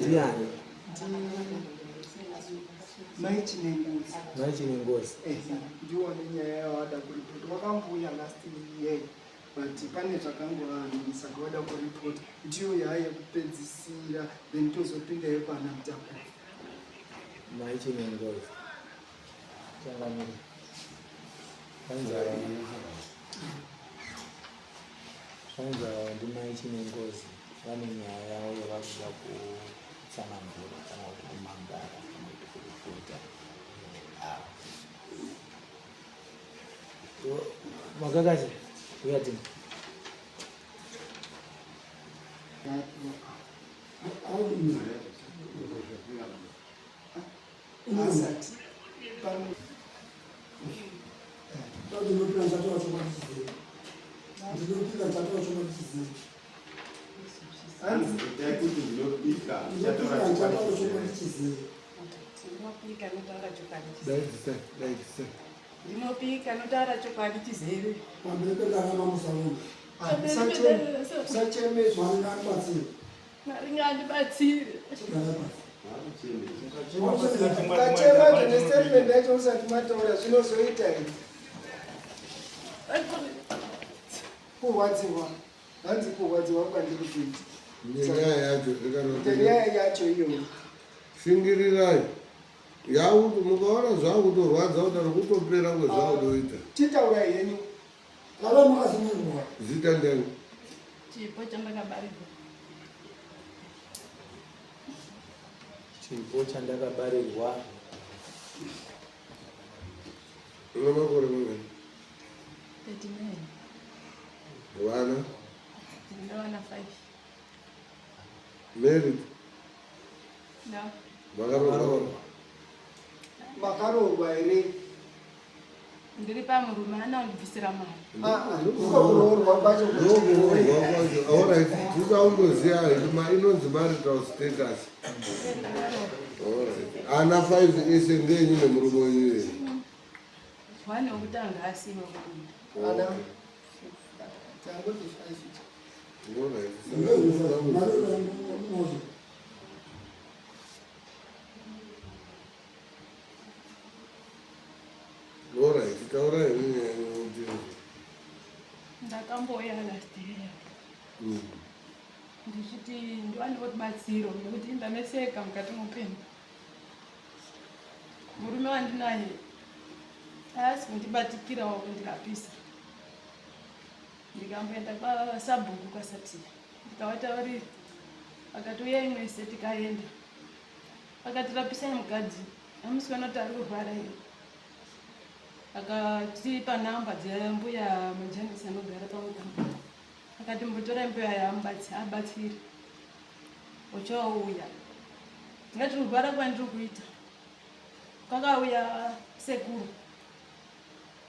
Ndiani? Mai Chinengozi. Mai Chinengozi. Eh, ndiwo nenyaya yawada kuripota. Wakambouya last year but pane zvakangovanhu saka wada kuripota. Ndiyo yaya yekupedzisira then tozopinda yekwana Mutapa. Mai Chinengozi. Changamire. Zvanzi ndimai Chinengozi vane nyaya yavo yavakuda kutsanangura kana kuti kumangara kana kuti kuripota. Makakasi uya tini. Asati. Ndinopika notaura chokwadi chizere. Pamberi pedarama musaloni. Usachemezwa. Mwari ngaatibatsire. Mwari ngaandibatsire. Ukachema nestatement yacho usati mataura zvinozoita here? Kurwadziwa. Hanzi kurwadziwa kwandiri kuita. Nenyaya yacho Nenyaya yacho iyoyo. Shingirirai. Yakuti mukaona zvakutorwadza kudaro kutopera kwezvakutoita. Chitaurai henyu. Baba makasunungurwa. Zita ndiani? Chipo chandakabarirwa. Chipo chandakabarirwa. Una makore mangani? 39. Vana? Ndine vana 5. Married? No. Makaroorwa? Makaroorwa here? Ndiri pamurume ana kundibvisira mari. Kuroorwa kwacho. Ndokuroorwa kwacho. Alright, tisaundoziva ma inonzi marital status. Alright. Ana 5 ese ndenyu nemurume wenyu here? One wekutanga asiwa. Ana. Tangoti 5. Alright. Alright, taura henyu nyaya yenyu. Ndakambouya last year. Ndichiti ndiwanewo rubatsiro nekuti ndaneseka mukati meupenyu. Murume wandinaye haasi kundibatikirawo kundirapisa. Ndikamboenda kwasabhuku kwaSatiya ndikavataurira vakati uyai mwese tikaenda. Vakati rapisai mukadzi hamusi kuona kuti ari kurwara here. Akatipa namba dzembuya Majanisi anogara pamukamba. Akati mbotorai mbuya abatsire. Ochouya. Ndikati kurwara kwandiri kuita kwakauya sekuru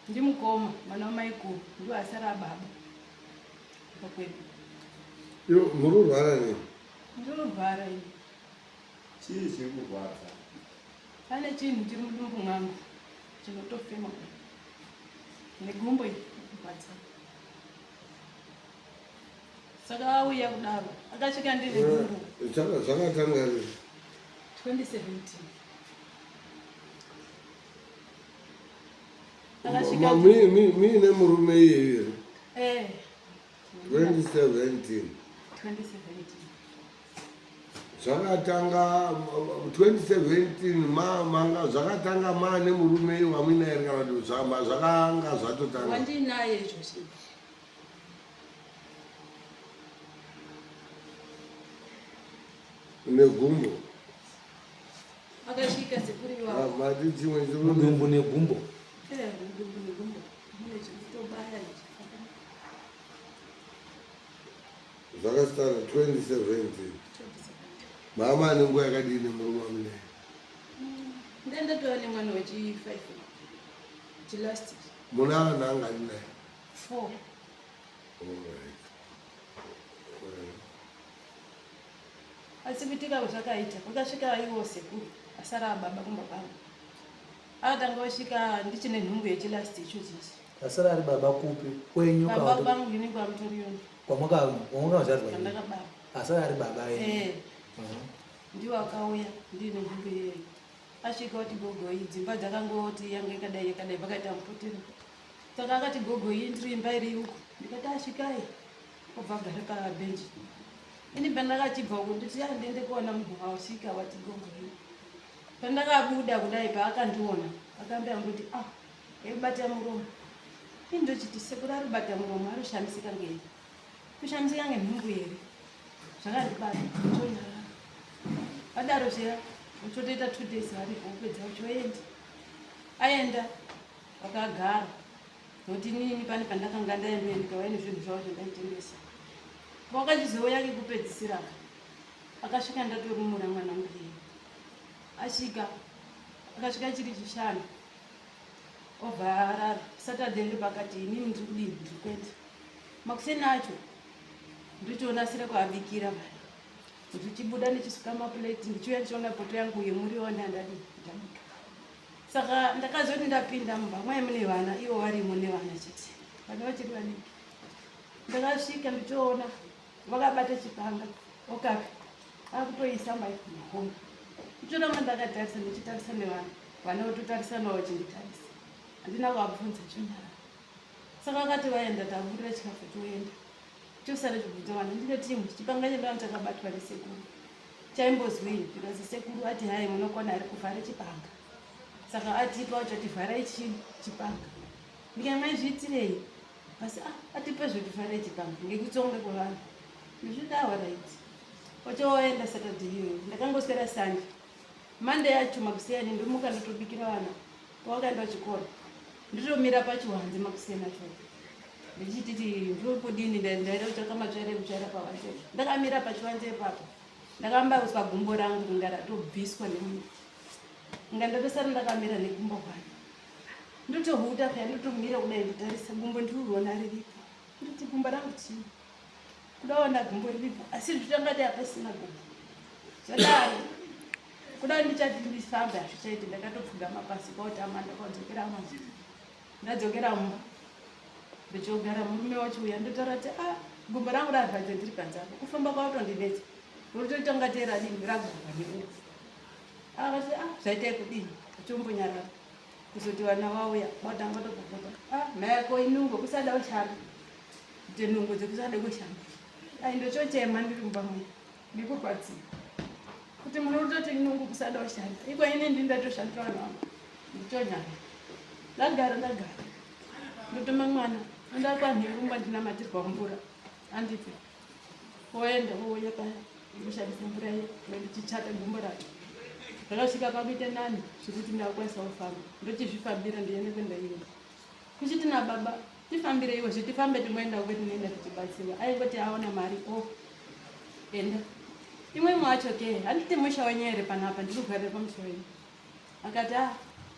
ndimukoma mwana wamaikuru ndiwo asara ababa pakwedu. Iwe muri kurwara nei? Ndiri kurwara ini. Chii chiri kurwadza? Pane chinhu chiri mudumbu mwangu chinotofema negumbo iri kurwadza. Saka auya kudaro akasvika ndine gumbo. Zvakatanga rini? 2017. Akasvika Muine murume iyeyu here? Eh. 2017. 2017. Zvakatanga 2017 manga zvakatanga maane murume wamuinaye here kana kuti zvakanga zvatotanga? Wandinaye izvozvi. Negumbo. Akasvika sekuru iwawo. Mati chimwe chiri mudumbu negumbo. Eh, mudumbu negumbo. Mune chikutobaya ichi. Zvakasitara 2017. Mama ane nguva yakadii nemurume wamunaye? Ndandatova nemwana wechi 5. Chilast. Muna vana angani naye? 4. Alright. Alright. Asi kuitika kwazvakaita kwakasvika iwo sekuru asara baba kumba kwangu. Akatanga kusvika ndichine nhumbu yechilast icho chichi. Asara ari baba kupi? Kwenyu Baba kwangu ini kwamutoriyoni. Kwamakazvarwa? Kwandakabara. Asara ari baba enyu. Eh. Ndiwo akauya ndiine nhumbu iyeyo. Asvika oti gogo iyi dzimba dzakangoti yanga yakadai yakadai vakaita mupotero. Saka akati gogo iyi ndiri imba iri uku. Ndikati asvikai. Obva agara pabhenji. Ini pandakachibva uku nditi ya ndiende kuona munhu wasvika wati gogo iyi. Pandakabuda kudai paakandiona akambe angoti ah aibata muromo. Ini ndochiti sekuru aribata muromo aroshamisika ngei. Kushamisika ngenhumbu here? Zvakandibata chonyarara. Vadaro zviya uchotoita 2 days varipo upedza uchoenda. Aenda vakagara nokuti inini pane pandakanga ndaenda ndikauya nezvinhu zvavo zvandaitengesa. Wakachizouya kekupedzisira akasvika ndatorumura mwana mudiki. Asvika akasvika chiri chishanu obva arara. Saturday ndopakati inini ndiri kudini ndiri kuenda. Makuseni acho ndichionasira kuabikira vana. Ndichibuda ndichisuka mapureti ndichiuya ndichiona poto yangu yemuriwo ndandadii ndabika. Saka ndakazoti ndapinda mumba mai mune vana ivo varimo nevana chete. Vana vachiri vadiki. Ndakasvika ndichiona vakabata chipanga okapi akutoisa mai kumahombe. Ndichoramba ndakatarisa ndichitarisa nevana. Vana vototarisanawo vachinditarisa. Handina kuvabvunza chonyarara. Saka vakati vaenda taburira chikafu toenda. Chosara chibvunza vana ndinoti imwe chipanga chendava chakabatwa nesekuru. Chaimbozwii because sekuru ati hai munokwana ari kuvhara chipanga. Saka atipa uchati vharai chipanga. Ndikati maizviitirei? Asi ah atipa zvekuti chipanga ngekutsonga kwevanhu. Ndizviti alright. Wachoenda Saturday iyoyo. Ndakangoswera Sunday. Monday yacho makuseni ndomuka ndotobikira vana. Pawakaenda kuchikoro. Nditomira pachiwanze makuseni acho. Ndichititi ndokudini ndaida kutsvaka matsvairo ekutsvaira pawanze. Ndakamira pachiwanze ipapo. Ndakamba gumbo rangu kunga ratobviswa nemunhu. Nga ndatosara ndakamira negumbo hwani. Ndotohuta peya ndotomira kudai ndotarisa gumbo ndiriona riripo. Ndoti gumbo rangu chii? Kudaona gumbo riripo asi zvichangati hapasina gumbo. Zvadaro kuda ndichati ndifambe hazvichaiti ndakatopfugama pasi kwautama ndakadzokera mumba. Ndadzokera mumba ndichogara murume wacho uya ndotaura kuti ah gumbo rangu rarwadza ndiri panze apo kufamba kwakutondinetsa rotoita kungatei radini ragurwa neuku. Akati ah zvaitai kudini achombonyarara kuzoti vana vauya vatanga topopota ah mai yako inungo kusada kushanda ite nungo dzekusada kushanda ai ndochochema ndiri mumba muya ndikurwadziwa kuti munhu utoti nungo kusada kushanda iko ini ndini ndatoshandira vanhu vangu ndichonyara ndagara ndagara ndotoma mwana enda kwanherumba ndinamatirwa mvura andipe woenda wouya paya ndoshandisa mvura iya ndichichata gumbo racho ndakasvika pakuita nani zvekuti ndakukwanisa kufamba ndochizvifambira ndiende kwendaienda kuchiti nababa tifambire iwe zvitifambe timboenda kwetinoenda tichibatsirwa aingoti aona mari o enda imwe mwacho ke handiti musha wenyu here panapa ndiri kugarira pamusha wenyu akati a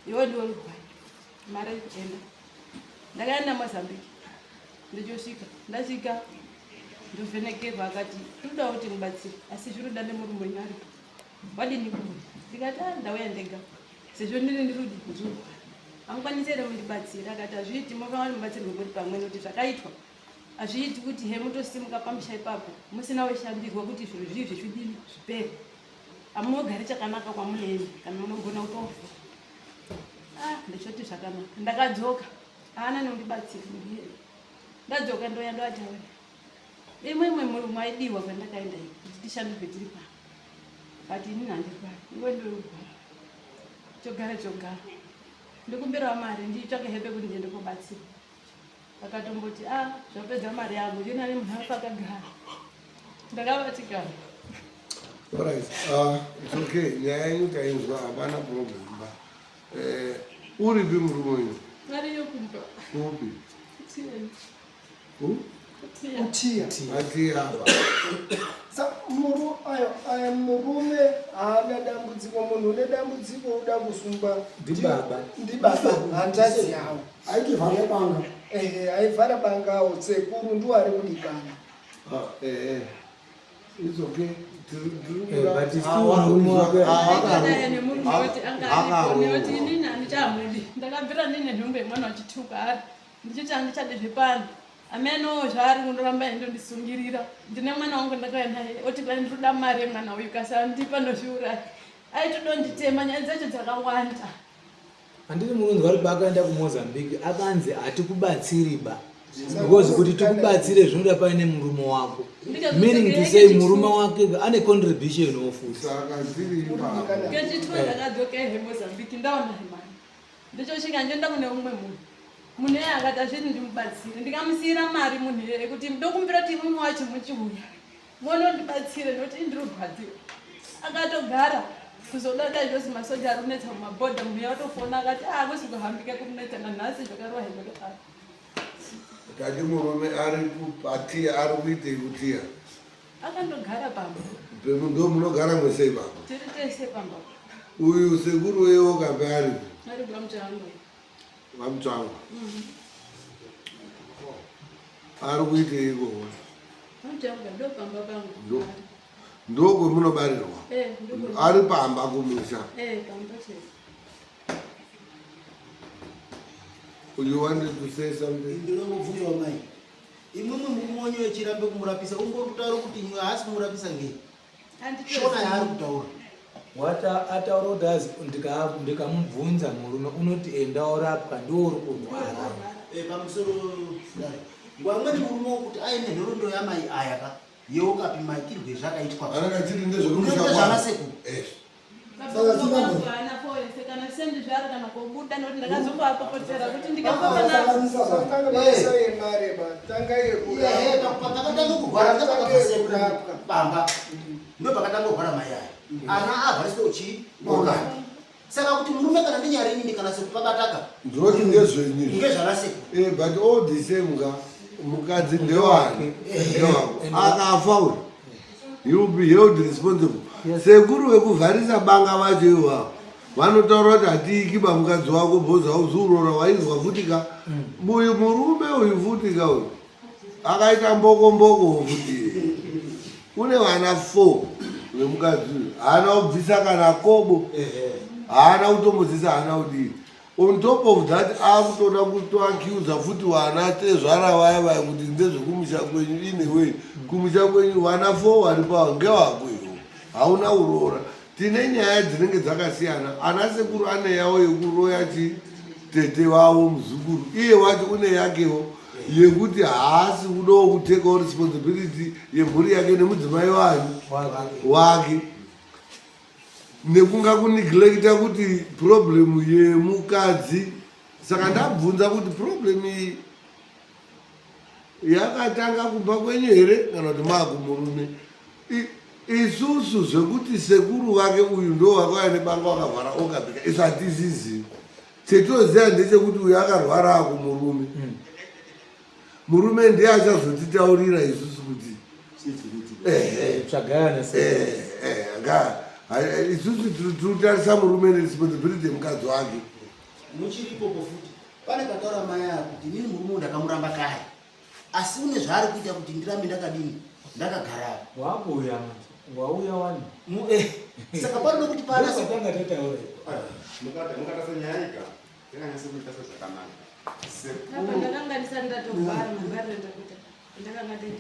iwe ndiwe rurwai mari enda ndakaenda mozambique ndichosvika ndasvika ndovhenekerwa akati tinoda kuti mubatsire asi zvinoda nemurume wenyu aripo wadini kuuya ndikati a ndauya ndega sezvo ndini ndirudi ndirurwara hamukwanisi here mundibatsira akati hazviiti mofanira mubatsirwe muri pamwe nekuti zvakaitwa hazviiti kuti he mutosimuka pamusha ipapo musina kushandirwa kuti zviro zvii zvichidini zvipere hamunogari chakanaka kwamunoenda kana munogona kutofa ah ndichoti zvakanaka ndakadzoka haana nekundibatsira ndadzoka ndoya ndoataura imwe imwe muri maidiwa kwandakaenda iyo kuti tishandirwe tiri pano but inini handirwari iwe ndorwara chogara chogara ndikumbirawo mari nditsvake hembe kuti ndiende kobatsirwa akatomboti a ah, zvapedza mari yangu ndinani munhu afa akagara ndakavatikana Alright, it's okay. Nyaya yenyu tainzwa hapana problem ba. Eh, uripi murume uyu? Ariyo kumba. Kupi? Ku? Utiya. Atiya apa. Sa muru ayo aya murume haana dambudziko munhu une dambudziko uda kusungwa Ndibaba. ndibaba hanzvadzi yawo aitivhara banga ehe aivhara bangawo sekuru ndiwo ari kudikana Ah, eh, eh. It's okay. Eh, but still murume wake Ndakadai nemurume woti anga aripo nekuti inini handichamudi ndakabvira ndine nhumbu yemwana wachituka ari ndichiti handichadi zvepano. Ameno zvaari kundoramba endondisungirira. Ndine mwana wangu ndakauya naye oti kwai ndinoda mari yemwana uyu kasandipa ndozviuraya. Aitodonditema nyaya dzacho dzakawanda. Handiti munonzwa kuti paakaenda kuMozambique akanzi hatikubatsiri ba because kuti tikubatsire zvinoda paine murume wako meaning to say murume wake ane contribution ofuti. Saka zviri ipapo. Kechitwa ndakadzoka ehe Mozambique ndaona mari. Ndichosvika ndoenda kune umwe munhu. Munhu iye akati azviti ndimubatsire. Ndikamusiyira mari munhu iyeye kuti ndokumbira kuti imwimwe wacho muchiuya. Monondibatsire nekuti ini ndiri kurwadziwa. Akatogara kuzoda dai zvozi masoja ari kunetsa mumabhodha munhu iye atofona akati ah hakusi kuhambika kunetsa nanhasi zvakarova hembe kudaro. Tati murume ari kupatiya ari kuitei kutiya? Akandogara pamba. Ndo munogara mwese ipapo? Tiri tese pamba. Uyu sekuru weyoka paari? Ari kwaMutsvangwa. VaMutsvangwa. Ari kuitei ikoko? VaMutsvangwa ndo pamba pangu. Ndo kwemunobarirwa? Eh, ndo. Ari pamba kumusha. Eh, pamba chete. You wanted to say something? Ndinongobvunza mai. Imwimwi murume wenyu echirambe kumurapisa umbori kutaura kuti imwe haasi kumurapisa ngei? Shona yaari kutaura. Wata ataura kuti azi ndikamubvunza murume unoti enda orapwa ndiwo uri kurwara. Eh, pamusoro dare. Nguva imweni murume wokuti aine nhoroondo yamai aya ka yeukapi maitirwe zvakaitwa. Anenge achiti ndezvekumusha Ndezvana kwavo. sekuru. Eh. Pakatanga kurwara ndopakabva sekuru pamba ndopakatanga kurwara mai aya ana avhariswe uchi organ saka kuti murume kana ndinyarini kana sekupabataka Ndinoti ndezvenyu izvi. ngezvana sekuru Eh, but all the same ka mukadzi ndewani ndewako akafa uyu he will be held responsible. Sekuru vekuvharisa banga vacho ivavo vanotaura kuti hatiiki ba mukadzi wako bhozi hauziurora waizwa futi ka uyu murume uyu futi ka uyu akaita mboko mboko futi une vana 4 vemukadzi uyu haana kubvisa kana kobo haana kutombodzisa haana kudii. On top of that akutoda kutoaccusa futi vana tezvara vaya vaya kuti ndezvekumusha kwenyu in a way kumusha kwenyu vana 4 vari pawa ngewako iwo hauna kuroora. Tine nyaya dzinenge dzakasiyana ana sekuru ane yawo yekuroya chi tete vavo muzukuru iye wacho une yakewo yekuti haasi kudawo kutekawo responsibility yemhuri yake nemudzimai wake nekunga kuneglecta kuti problem yemukadzi. Saka ndabvunza kuti problem iyi yakatanga kumba kwenyu here kana kuti maakumurume? Isusu zvekuti sekuru vake uyu ndo vakauya nebanga vakavhara okabika isu hatizizivi. Chetoziva ndechekuti uyu akarwara akumurume. Murume ndiye achazotitaurira isusu kuti isusu tiri kutarisa murume neresponsibility yemukadzi wake. Muchiri ipopo futi pane pataura mai aya kuti inini murume uyu ndakamuramba kare asi une zvaari kuita kuti ndirambe ndakadini ndakagara. Wakuuya manje wauya wani. Saka panoda kuti pana tanga tataura. Mukatasa nyaya ika yakanyasa kuita sezvakanaka. Apa ndakanga ndisati ndatovhara mavhariro ndakuita. Ndakanga ndiri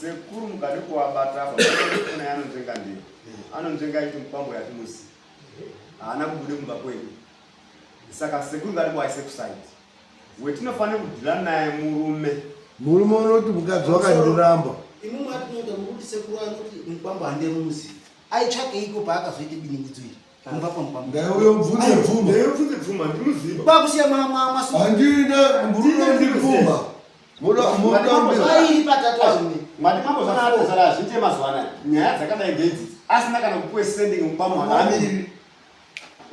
Sekuru mukade kuwabata apa kuna anonzvenga ndiyo. Anonzvenga iti mukwambo yatimusi. Haana kubude kumba kwedu. Saka sekuru ngati kuwaise kusaiti. Wetinofanira kudhila naye murume. Murume unoti mukadzi wakandiramba. Imwe atinoita mukuti sekuru anoti mukwambo hande muzi. Aitsvakeiko paakazoita biningidzo iri? Kumba kwamukwambo. Ndaiuya ubvunze pfuma. Ndaiuya ubvunze pfuma ndimuziva. Kwakusiya masu. Handina murume ndipfuma. Muda Airi patatu arume. Mwati mambo zvanatezvara azhinji emazuva anaya nyaya dzakadai ngeidzi asina kana kupuwe sending mukwambo haamiri.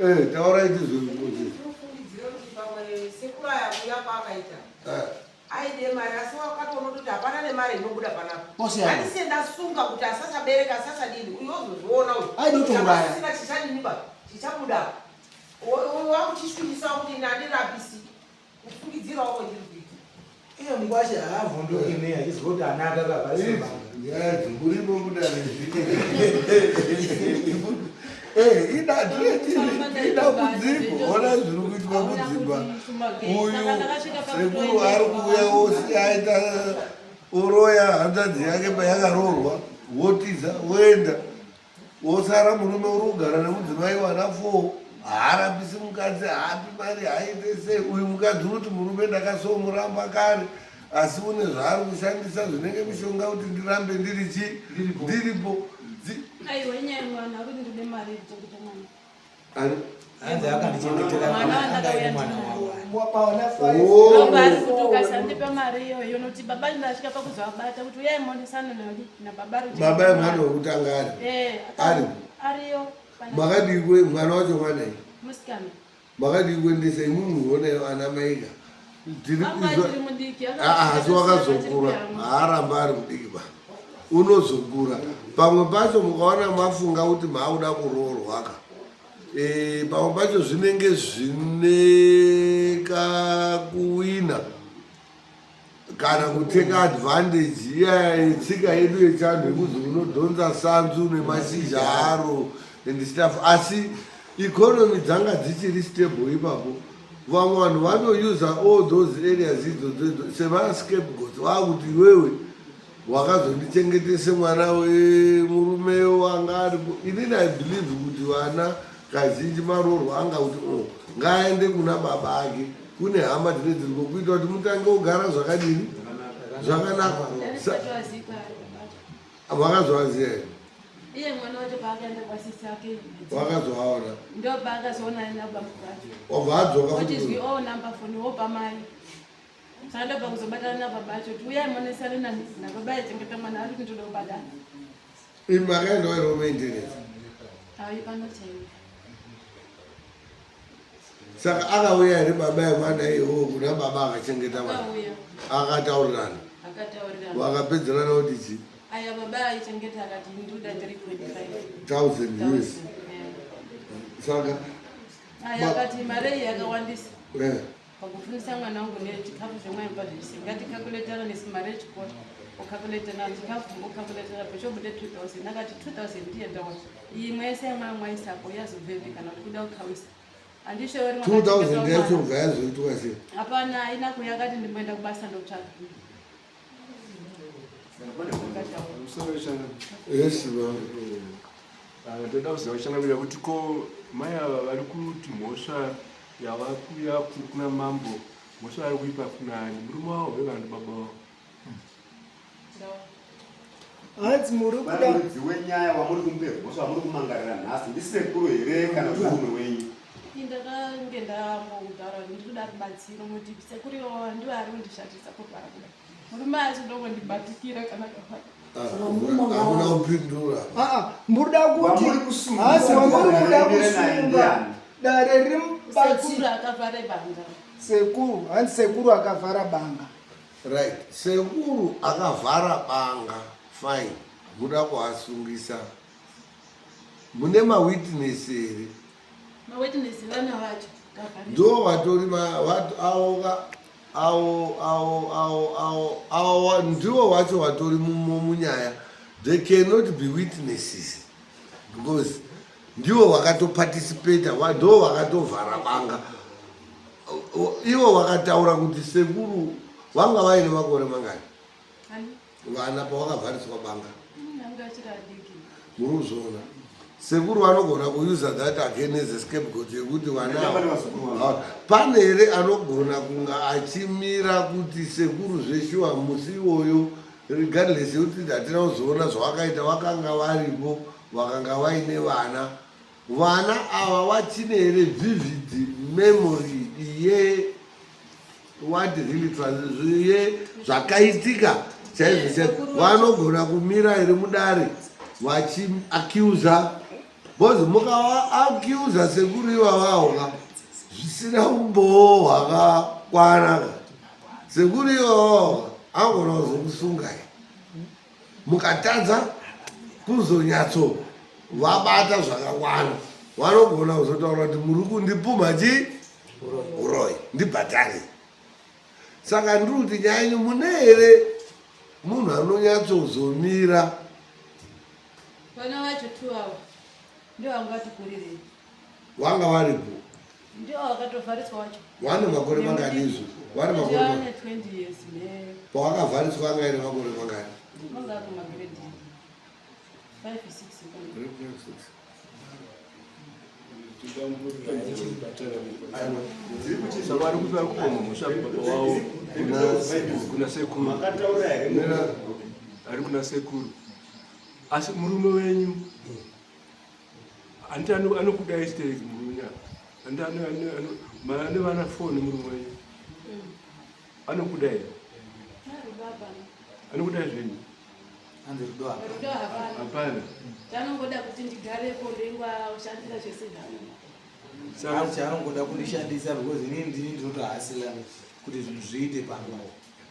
Eh, taura iti zvinhu. Ndinofungidzira kuti pamwe sekuru aya kuuya kwaakaita aide mari asi wakatoona kuti hapana nemari inobuda panapa. Handisiye ndasunga kuti asasabereka asasadini uyu ozozviona uyu. Aide kutouraya. Asina chichadini ba chichabuda. Wakuchishwinisa kuti ini handirapisi kufungidzirawo kwendiri kuita. Iye mkwasha haavhunduki nei achiziva kuti ana ake akavharisa banga. Nyaya dzimurimo mudare idambudziko ona zviri kuitwa. vhariswa mudzimba uyu sekuru ari kuuya wose aita oroya hanzvadzi yake payakaroorwa wotiza woenda wosara murume uri kugara nemudzimai wana fo haarapisi mukadzi haapi mari haaite sei uyu mukadzi unoti murume ndakasomuramba kare asi une zvaari kushandisa zvinenge mishonga kuti ndirambe ndiri chi ndiripo Aiwa inyaya yemwana akuti ndine mari yekuchengeta mwana. Ani? Hanzi akandichengetera Mwana mwana anga wandakauya aine mwana ndinaye. wavo. Paona five. Oh. Baba ari kuti ukasandipa mari iyoyo unoti baba ndasvika pakuzovabata kuti uyai muonesane nani nababa ari kuchengeta Baba yemwana mwana. wekutanga ari. Eh, Ari. Ariyo. pana- Makadii kwe mwana wacho mwanai? Musikana. Makadii kuendesa imwimwi honai ana maika. Tiri Anga kuzwa achiri mudiki. Ah, asi wakazokura haaramba ari mudiki ba unozokura pamwe pacho mukaona mafunga kuti maakuda kuroorwaka e, pamwe pacho zvinenge zvine kakuwina kana kuteka advantage iya yetsika yedu yechianhu yekuzi unodhonza sanzu nemashizha aro and stuff asi economy dzanga dzichiri stable ipapo vamwe vanhu vanousa all those areas idzodzo idzo semascapegoats vakuti iwewe wakazondichengetese mwana wemurume wanga aripo inini i believe kuti vana kazhinji maroorwa anga kuti o oh, ngaaende kuna baba ake kune hama dzine dziriko kuita kuti mutange kugara zvakadini zvakanaka vakazovaziva here iye mwana wacho paakaenda kwasisi ake wakazovaona ndo paakazoona nababa vacho wabva adzoka otizwi o oh, number phone wopa mai saka ndobva kuzobatana nababa acho kuti uyai monesane nababa aichengeta mwana ari kuti ndoda kubatana Imi makaenda here kumaintenance? Ayi pano chaiwo. Saka akauya here baba yemwana iyowo kuna baba akachengeta mwana? Akauya. Akataurirana. Akataurirana. Vakapedzerana kuti chii? Aya baba aichengeta akati ndoda 3.5. Thousand US. Saka Aya akati mari iyi yakawandisa. Eh. Pakufundisa mwana wangu nechikafu zvemwaipa zvese ngatikakuletana nesu mari yechikoro ukakuletana chikafu ukakuletana pechobude 2000 akati 2000 ndiye ndawa iyi mwese yamwamwaisako yazobvepi kana kuti kuda kukawisa andishoori 2000 yacho bva yazoitwa sei hapana haina kuya akati ndimboenda kubasa ndotsvaka Yes, ma'am. Ah, ndoda kuziva changamira kuti ko mai ava vari kuti mhosva yavakuya kuna mambo mhosva vari kuipa kunani murume wavo here kana baba wavo Hanzi muri kuda muridzi wenyaya wamuri kumupe mhosva wamuri kumangarira nhasi ndisekuru here kana kuti murume wenyu Indakange ndambotaura kuti ndiri kuda rubatsiro kuti sekuru iwawa ndivo ari kundishatisa kurwara kudai. Murume acho ndongondibatikira kana kafaka. Hamuna kupindura. Aa, murikuda kuti hasi wamuri kuda kusunga dare rimubatsira. Sekuru akavhara banga. Sekuru, hanzi sekuru akavhara banga. Right, sekuru akavhara banga, fine. Muda kuasungisa. Mune mawitness here? Mawitness vana vacho. Ndo vatori avo avo avo avo avo avo ndivo vacho vatori munyaya. They cannot be witnesses because ndivo vakatoparticipata ndo vakatovhara banga. Ivo vakataura kuti sekuru vanga vaine makore mangani? Vana pavakavhariswa banga. Muri kuzviona? Sekuru vanogona kuusa that again as a scapegoat yekuti vana pane here anogona kunga achimira kuti sekuru zveshuwa musi iwoyo regardless yekuti hatina kuzoona zvavakaita vakanga varipo vakanga vaine vana vana ava vachine here vivid memory ye what really ye zvakaitika chaizvo chaizvo vanogona kumira here mudare vachiaccusa because mukavaaccusa sekuru ivavawo ka zvisina umbowo hwakakwana ka sekuru ivavawo ka angona kuzokusungai mukatadza kuzonyatso vabata zvakakwana vanogona kuzotaura kuti muri kundipumha chii uroyi ndibhadhare saka ndiri kuti nyaya yenyu mune here munhu anonyatsozomira vana vacho tu ava ndio vanga vati kurirei vanga varipo. Ndio wakatovhariswa wacho. Wane makore mangani izvo? Wane makore mangani? 20 years ne. Pawakavhariswa anga ine makore mangani? Manga kuma grade 5 6. Saka vari kuti vari kupa mhosva baba wavo kuna sekuru. Ari kuna sekuru. Asi murume wenyu Hanti anokudai stereki murume apa. Hanti ane vana foni murume wenyu. Anokudai. Anokudai zvenyu. Hanzi rudo hapana. Rudo hapana. Hapana. Chanongoda kuti ndigarepo ndoingwa ushandira zvese zvaanoda. Saka chaanongoda kundishandisa because inini ndini ndinotohasila kuti zvinhu zviite pano.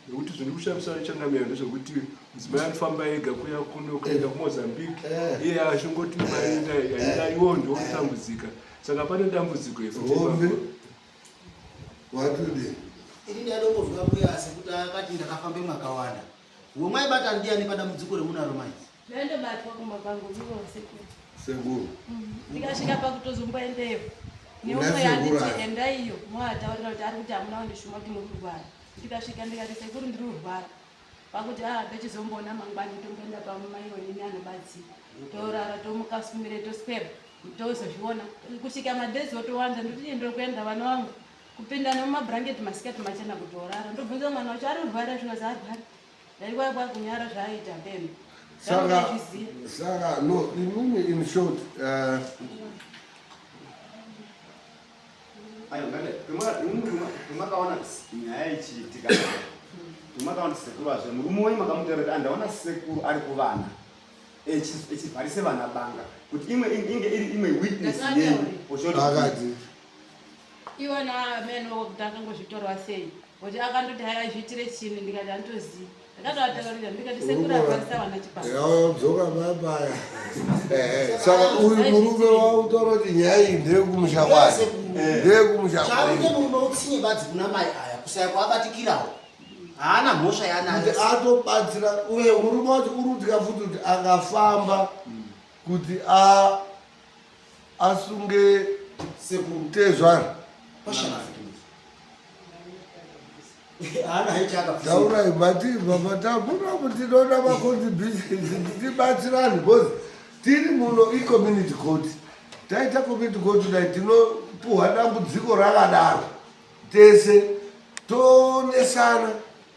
Nekuti zviri kushamisa changamira ndezvekuti mudzimai anofamba ega kuya kuno kuenda kuMozambique eh. iye achingoti mari yaida iwo ndokutambudzika saka pane dambudziko Hombe watudi ini ndaidongozwa mbuya sekuti akati ndakafambe mwakawanda wemwaibata ndiyani padambudziko remunaro mai Ndaindobatwa kumba kwangu ivo sekuru. Sekuru. Ndikasvika pakutozomboendeyo. Neumwe yanditi endaiyo moataurira kuti ari kuti hamuna kundishuma kuti muri kurwara. Ndikasvika ndikati sekuru ndiri kurwara. Pakuti ah tochizomboona mangwani tomboenda pamai wenini anobatsira. Torara tomuka sumire toswera tozozviona kusvika madhezi otowanda ndoti ndiri kuenda vana vangu kupinda nemumabhurangeti masikati machena kutorara ndobvunza mwana wacho ari kurwara zvinozi arwara Dai kwa kunyara zvaaita pembe. Saka saka no imimi in short Ayo ngale pemakaona nyaya ichiitika pemakaona sekuru azve murume wenyu makamutaura kuti andaona sekuru ari kuvana echivharise vana banga kuti imwe inge iri imwe witness yenyu akati Iwona amene wokuti akangozvitorwa sei kuti akandoti haya zviitire chini ndikati handitozivi ndakatoataurira ndikati sekuru akwanisa vana chipaa babaya eh, saka uyu murume wautaura kuti nyaya iyi ndeyekumusha kwake ndeyekumusha kwake murume utsinye badzi kuna mai aya kusaya kwaabatikirawo haana mhosva yaanayo atobatsira uye murume wacho uri kutya futi kuti akafamba kuti a asunge tezvara taurai matibva matambura tinoda macontributions tibatsirane because tiri muno icommunity court taita community court dai tinopuhwa dambudziko rakadaro tese toonesana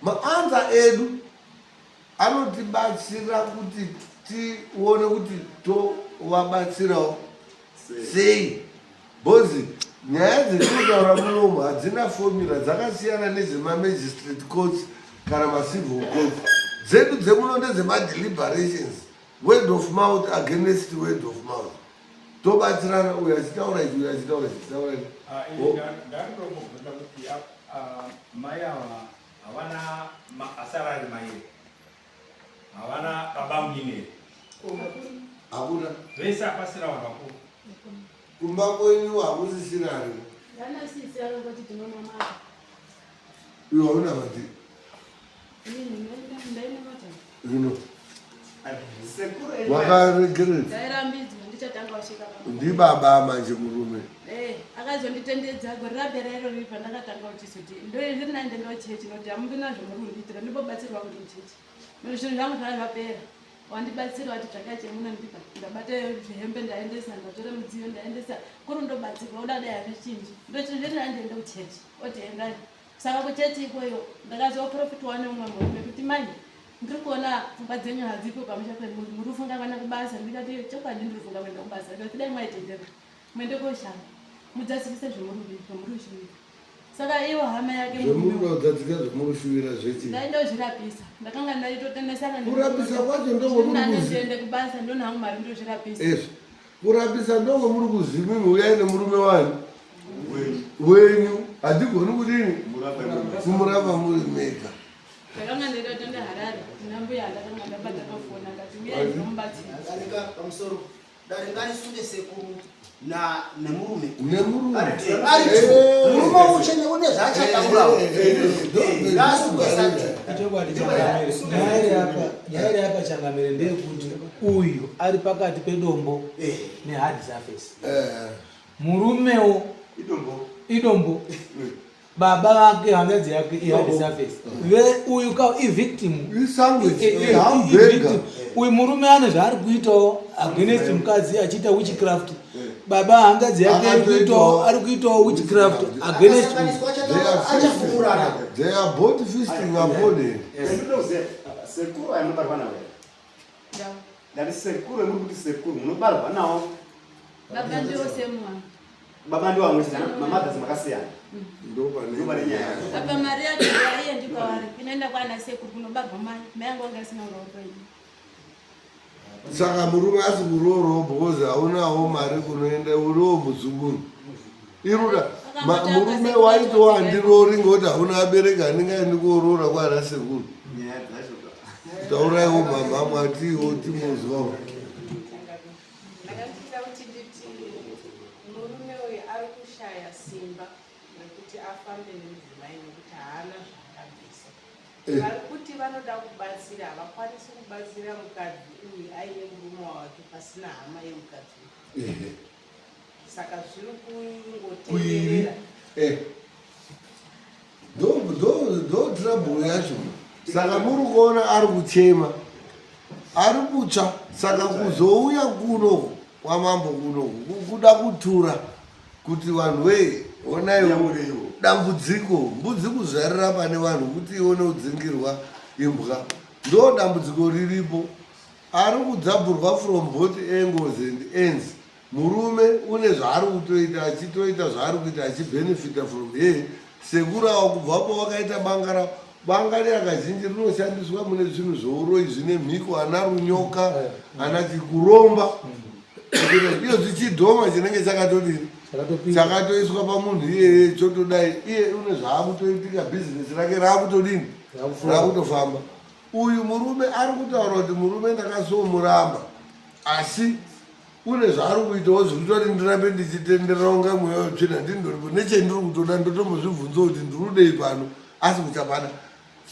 maanza edu Anotibatsira kuti tione kuti tovabatsirawo sei bhozi nyaya dzetinotaura munomu hadzina formula dzakasiyana nedzemamagistrate courts kana macivil courts dzedu dzemuno ndedzemadeliberations word of mouth against word of mouth tobatsirana uyo achitaura ichi uyo achitaura ichi taura ichi ah, ndandongobvunza kuti ah, ah, mai ava Havana asara ari mai here? Havana baba munini here? Hakuna. Vese hapasina vanhu vakuru. Kumba kwenyu hakusisina ariko. Vana sisi vanongoti tinonamata. Iwe hauna mati. Inini ndainamata. Zvino. Wakaregerera. Ndairambidzwa ndichatanga kusvika. Ndibaba manje murume. Eh, akazonditendedza gore rapera iro riri pandakatanga kuchizoti ndiri nani ndenda kuchechi nokuti hamuna zvamuri kundiitira ndimbobatsirwa kuti kuchechi nokuti zvinhu zvangu zvanga zvapera wandibatsira wati tsvakai chemunondipa ndabata zvihembe ndaendesa ndatora mudziyo ndaendesa kuri ndobatsirwa uda dai hazvichinji ndoti zviri nani ndiende kuchechi oti endai saka kuchechi ikoyo ndakazoprofitwa neumwe murume kuti mai ndiri kuona pfungwa dzenyu hadzipo pamusha penyu muri kufunga kuenda kubasa ndikati chokwadi ndiri kufunga kuenda kubasa ndikati dai maitendera muende koshanda mudzadzikise zvemuri kushuvira saka iwo hama yake zvemunodzadzika zvemuri kushuvira zvechii ndaindozvirapisa ndakanga ndaitotengesana kurapisa kwacho ndokwemuri kubasa ndona hangu mari ndozvirapisa ezvo kurapisa ndokwemuri kuzimimi uyai nemurume wani wenyu hatigoni kudini kumurapa muri mega ndakanga ndaitotenda harare kuna mbuya ndakanga ndabata pafoni akati uyai ndinomubatsira pamusoro Dare ngarisunge sekuru na nemurume. Nemurume. Ari murume uchene une zvaachataurawo. Ngaasungwe sati. Ichokwadi changamire. Nyaya iri apa, nyaya iri apa changamire ndeyekuti uyu ari pakati pedombo nehard surface. Murumewo Idombo. Idombo. Baba vake hanzvadzi yake ihard surface. Ve uyu ka ivictim. Isandwich, ihamburger. Uyu murume ane zvaari kuitawo against mukadzi achiita witchcraft. Baba hanzvadzi yake ari kuitawo ari kuitawo witchcraft against achafumurana. They are both feasting upon him. Sekuru aya munobarwa nawo here? Ndati sekuru muri kuti sekuru munobarwa nawo. Baba ndiwo semwa. Baba ndiwo vamwe chete mamothers makasiyana. Ndopane nyaya. Apa mari yacho haiendi kwavari inoenda kwana sekuru kunobarwa mai. Mai yangu anga isina kuroorwa ini. Saka murume asi kuroorwa because haunawo mari kunoenda uriwo muzukuru. Iruda murume waitowa handiroori ngekuti hauna abereki handingaendi kuoroora kwana sekuru. Tauraiwo mhamha mwatiwo timuzwawo. Ndakandida kuti nditi murume uyu ari kushaya simba rekuti afambe nemudzimai nekuti haana zvaakabvisa. Vari kuti vanoda kubatsira havakwanisi kubatsira mukadzi uyu aine murume wake pasina hama yemukadzi uyu. Saka zviri kungotenderera. Ndo trouble yacho. Saka muri kuona ari kuchema ari kutsva saka kuzouya kuno kwamambo kuno kuda kutura kuti vanhu wee onaiwo dambudziko mbudzi kuzvarira pane vanhu kuti ione kudzingirwa imbwa ndo dambudziko riripo ari kudzabhurwa from both angles and ends Murume une zvaari kutoita achitoita zvaari kuita achibenefita from here. Sekuru avo kubva pavakaita banga ravo banga riya kazhinji rinoshandiswa mune zvinhu zveuroyi zvine mhiko ana runyoka ana chikuromba iyo zvichidhoma chinenge chakatodini chakatoiswa pamunhu iyeye chotodai iye une zvaakutoitika bhizinesi rake raakutodini raakutofamba uyu murume ari kutaura kuti murume ndakasomuramba asi Une zvaari kuitawo zvekuita kuti ndirambe ndichitenderera kunga mweya wetsvina ndindoripo nechendiri kutoda ndotombozvibvunza kuti ndiri kudei pano asi kuchapana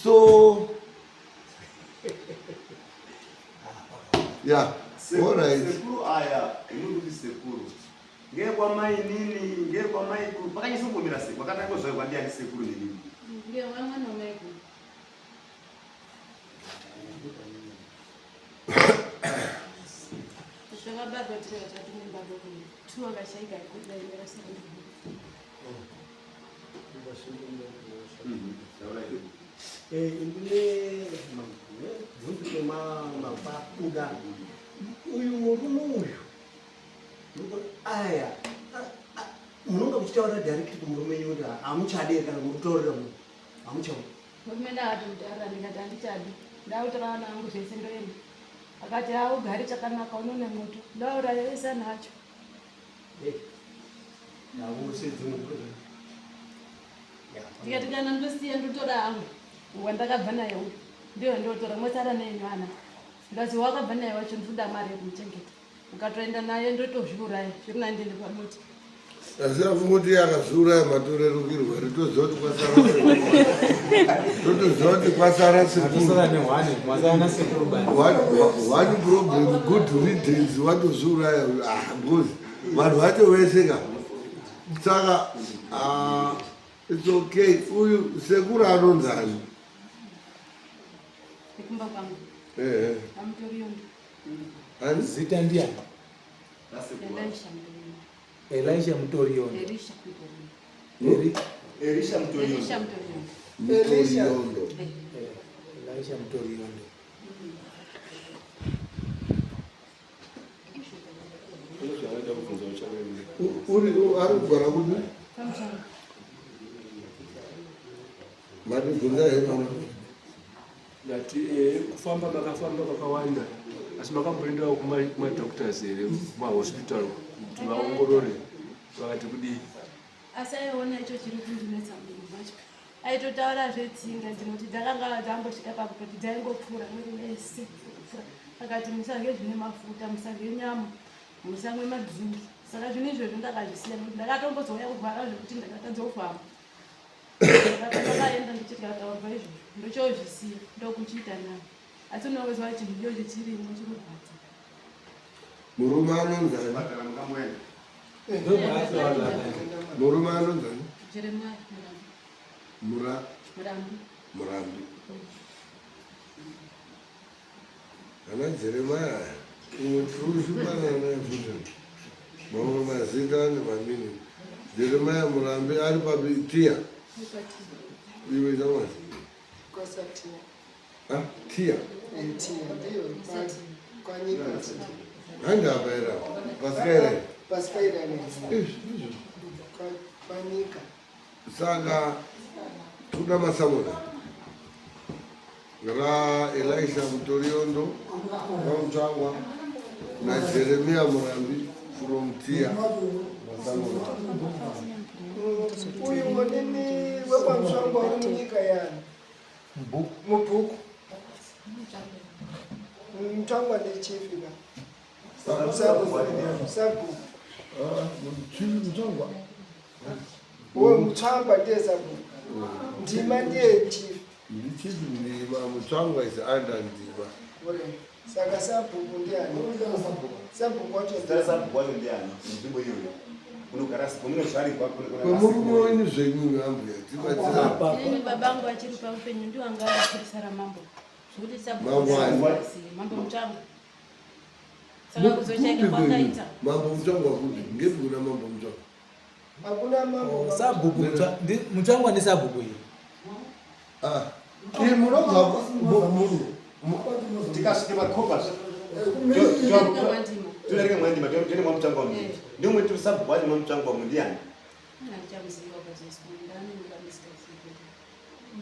so ya alright Sekuru aya muri kuti sekuru ngekwamainini ngekwamaikuru pakanyasa kuomera sei kwakatanga kuzvarwa ndiani sekuru nenini Ngewamwana wamaikuru. Zvakabarwa tiri vatatu mumba kwedu. Two akashaika kuda iwe Ndine bvunzo yemakuda uyu murume uyu aya munonga muchitaura direct kumurume wenyu kuti hamuchadi here kana muri kutaurira munhu hamuchaudi Murume ndakatomutarira ndikati handichadi ndakutora vana vangu zvese ndoenda akati haugari chakanaka unoona moto ndauraya vese anacho ndikati kana ndosiya ndotora hangu wandakabva naye uyu ndiyo ndotora mosara nenyu ana ndikati wakabva naye wacho ndikuda mari yekumuchengeta Ukatoenda naye ndotozviuraya zviri nani ndiende pamuti. Asi afunga kuti akazviuraya matorerukirwa here toziva kuti kwasara totoziva kuti kwasara sekuru. nehwani mwasara nasekuru bani. One problem good riddance watozviuraya ah because vanhu vacho vese ka saka ah, it's okay uyu sekuru anonzani Kumba kwangu. Ehe. Amutoriyondo. Zita ndiani? Elisha Mutoriondo. Elisha Mutoriondo. Elisha Mutoriondo. Elisha Mutoriondo. Mutoriondo. Elisha Mutoriondo. Uri ari kugara kupi? Matibvunza here mama? Ndati eh, kufamba makafamba kwakawanda asi makamboendawo kumadoctors here kumahospital kuti vaongorore vakati kudii? Asi aiona icho chiri kundinetsa munhu wacho aitotaura zvetsinga ndinoti dzakanga dzambosvika pakutoti dzaingopfuura mwiri wese kupfuura akati musadye zvine mafuta musadye nyama musamwe madrinki saka zvinhu izvozvo ndakazvisiya nekuti ndakatombozouya kurwara zvekuti ndakatadza kufamba Ndakaenda ndichitya taurwa izvozvo ndochozvisiya ndokuchiita nani asi unongoziva kuti chinhu ichocho chirimo chinorwadza. Murume anonzani? Murume anonzani? Jeremiah Murambi. Mura Murambi. Murambi. Ana Jeremiah umwe tiri kushupana naye futi. Mamwe mazita ane mamini. Jeremiah Murambi ari papi Tia. Iwe chamasi. Kwasatia. Ah, Tia. Eh, Tia ndiyo kwanyika. Handi apa here apa? Pasikaira. Pasikaira ne. Izvi izvo. Kwanyika. Saka toda masamona raElisha Mutoriondo kwaMutsvangwa naJeremia Murambi from Tia masamona. Uyu munini wekwaMutsvangwa uri munyika yani? Mubhuku. Mutsvangwa ndichifi ka. Sabhuku. Mutsvangwa. Uwo Mutsvangwa ndiye sabhuku. Ndima ndiye chief. Ndichief Ndima, Mutsvangwa is under Ndima. Alright. Saka sabhuku ndiani? Sabhuku wacho Zita rasabhuku wacho ndiani? Nzvimbo iyoyo. Kunogara kunozvarirwa Kwemurume wenyu zvenyu ambuya tibatsira. Ini babangu achiri paupenyu ndiwo anga ari purisa ramambo. Zvekuti sabhuku Mambo ani? Mambo Mutsvangwa. Saka kuzochaika kwakaita. Mambo Mutsvangwa kupi? Ngepi kuna Mambo Mutsvangwa? Hakuna mambo. Sabhuku Mutsvangwa ndisabhuku iyi. Ah, iri munobva tikasvike makopa todarika mwandima toenda mwamutsvangwa mu ndomwe tiri sabhuku wacho mwamutsvangwa mu ndiani? Handichamuziva pazoiswa ndani ndikamisika.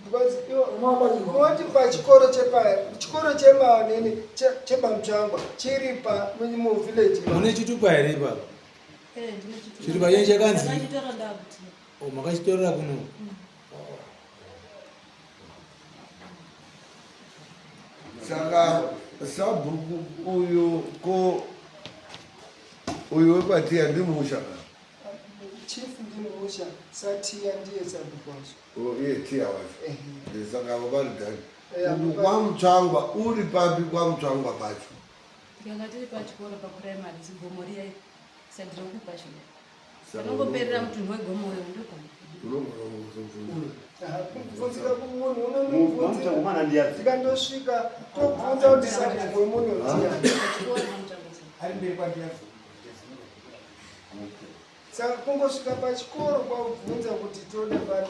Because unoti pachikoro chepa chikoro chemanini chepamutsvangwa chiri pa muvillage. Mune chitupa here ipapo? Eh, ndine chitupa. Chitupa chenyu chakanzi? Ndakachitora ndakuti. Oh, makachitorera kuno. Saka sabhuku uyu ko uyu wepatiya ndimusha ka? Chief ndimusha, satiya ndiye sabhuku wacho. Oh, iye tiya wacho. Saka avo vari dhani. Eh, Uku kwaMutsvangwa uri papi kwaMutsvangwa pacho? Tikanga tiri pachikoro papuraimari zigomo riya iri. Sadhira kupashira. Saka Panongoperera mutunhu wegomo uyo ndopano. Unogona kuzobvunza. Kubvunzika kumunhu Mwamutsvangwa mwana ndiyazi. Tikandosvika tobvunza kuti sabhuku wemunhu ndiani. Ari mberi kwandiyazi. Saka kungosvika pachikoro kwakubvunza kuti toda pano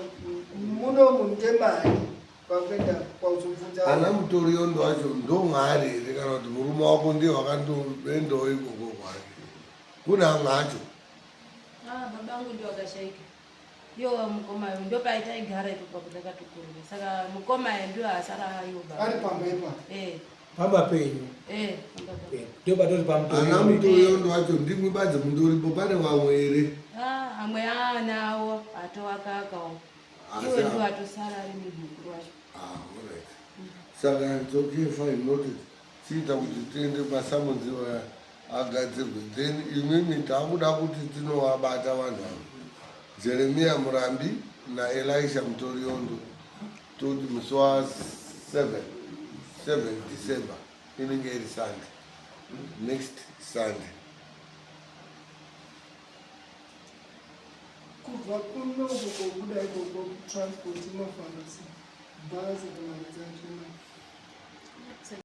munomu ndemani kwakuenda kwakuzobvunza. Ana Mutoriondo wacho ndomwaari here kana kuti murume wako ndiye wakandoendawo ikoko kwake? Kune amwe acho. Ah, baba angu ndio akashaika. Yo mukoma yo ndio paitaigara ipo papo takatokurira. Saka mukoma yo ndio asara ayo baba. Ari pamba ipapo. Eh, Pamba penyu. eh, pamba papo. Ndio patori Ana pamutoriondo. Mutoriondo wacho ndimwi badzi mundoripo pane vamwe here? Ah, amwe anawo atowakakawo. Asi Iwe ndio a- atosara ari munhu mukuru wacho. Ah, alright. Saka it's okay, fine, noted. Chiita kuti tiende pasamunzi vaya agadzirwe. Then imimi takuda kuti tinovabata vanhu ava. Jeremia Murambi naElisha Mutoriondo. Toti musi wa 7 7 December inenge iri Sunday. Next Sunday. Kubva kunoku kobuda ikoko transport inofamba sei? Bhazi kana dzacho.